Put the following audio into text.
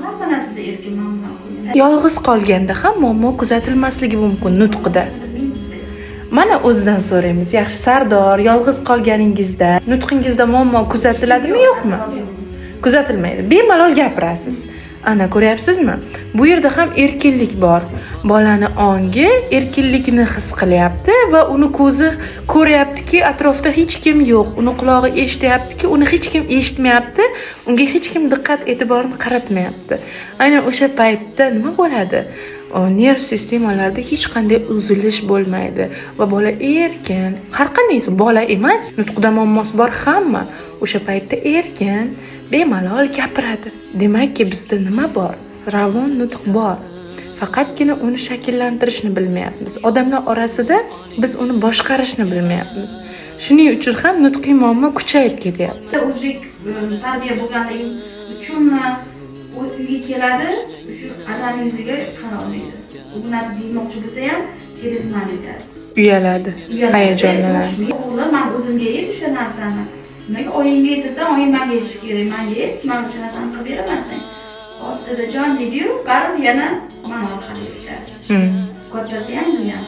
Hamma narsada erkin, man bilan qo'ygan. Yolg'iz qolganda ham muammo kuzatilmasligi mumkin nutqida. Mana, o'zidan so'raymiz. Yaxshi, Sardor, yolg'iz qolganingizda nutqingizda muammo kuzatiladimi, yo'qmi? Kuzatilmaydi. Bemalol gapirasiz. Ana, ko'ryapsizmi? Bu yerda ham erkinlik bor. Bolani ongi erkinlikni his qilyapti va uni ko'zi ko'ryaptiki, atrofda hech kim yo'q. Uni qulog'i eshityaptiki, uni hech kim eshitmayapti, unga hech kim diqqat e'tiborini qaratmayapti. Aynan o'sha paytda nima bo'ladi? Nerv sistemalarida hech qanday uzilish bo'lmaydi va bola erkin, har qanday inson, bola emas, nutqida muammosi bor hamma o'sha paytda erkin, bemalol gapiradi. Demakki, bizda nima bor? Ravon nutq bor, faqatgina uni shakllantirishni bilmayapmiz. Odamlar orasida biz uni boshqarishni bilmayapmiz. Shuning uchun ham nutqiy muammo kuchayib ketyapti. O'zbek tarbiya bo'lganligi uchunmi, u uyga keladi, shu adani yuziga qarolmaydi. U bu narsa deymoqchi bo'lsa ham, через "man" aytadi. Uyaladi. Uyaladi. Hayajonlanadi. O'g'lim, man o'zimga ayt o'sha narsani. Nimaga oyingga aytasan? Oying manga aytishi kerak, manga ayt, man o'sha narsani qilib beraman senga. "Hop, dadajon", deydiyu, baribir yana man orqali aytishadi. Kattasi ham, bu ham.